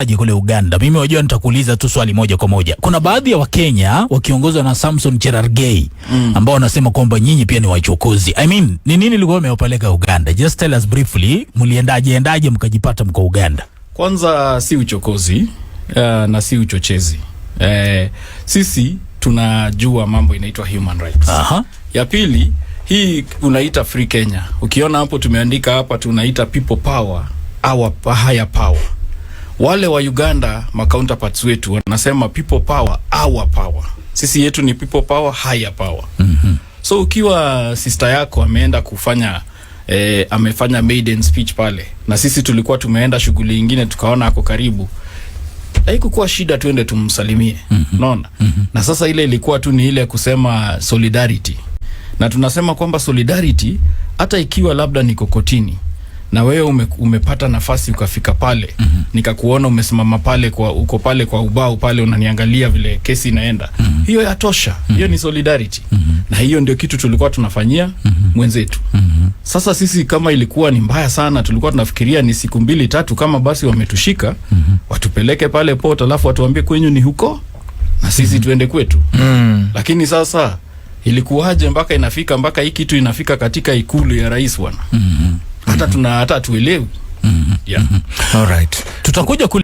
Aje kule Uganda. Mimi wajua, nitakuuliza tu swali moja kwa moja. Kuna baadhi ya Wakenya wakiongozwa na Samson Cherargei ambao wanasema kwamba nyinyi pia ni wachokozi. I mean, ni nini ilikuwa imewapeleka Uganda? Just tell us briefly, mliendaje endaje mkajipata mko Uganda? Kwanza si uchokozi na si uchochezi. Sisi tunajua mambo inaitwa human rights. Ya pili, hii unaita Free Kenya. Ukiona hapo tumeandika hapa tunaita people power, our higher power. Wale wa Uganda ma counterparts wetu wanasema people power, our power. Sisi yetu ni people power, higher power. So ukiwa sister yako ameenda kufanya amefanya maiden speech pale, na sisi tulikuwa tumeenda shughuli ingine, tukaona ako karibu, haikukuwa shida tuende tumsalimie. Unaona? Na sasa ile ilikuwa tu ni ile kusema solidarity, na tunasema kwamba solidarity, hata ikiwa labda niko kotini na wewe umepata nafasi ukafika pale, nikakuona umesimama pale kwa uko pale kwa ubao pale unaniangalia vile kesi inaenda, hiyo yatosha. Hiyo ni solidarity, na hiyo ndio kitu tulikuwa tunafanyia mwenzetu. Sasa sisi kama ilikuwa ni mbaya sana, tulikuwa tunafikiria ni siku 2, 3, kama basi wametushika, watupeleke pale port, alafu watuambie kwenyu ni huko na sisi tuende kwetu. Lakini sasa ilikuwaje mpaka inafika mpaka hii kitu inafika katika Ikulu ya rais, bwana? Hata tuna hata hatuelewi. Yeah. All right. Tutakuja kule.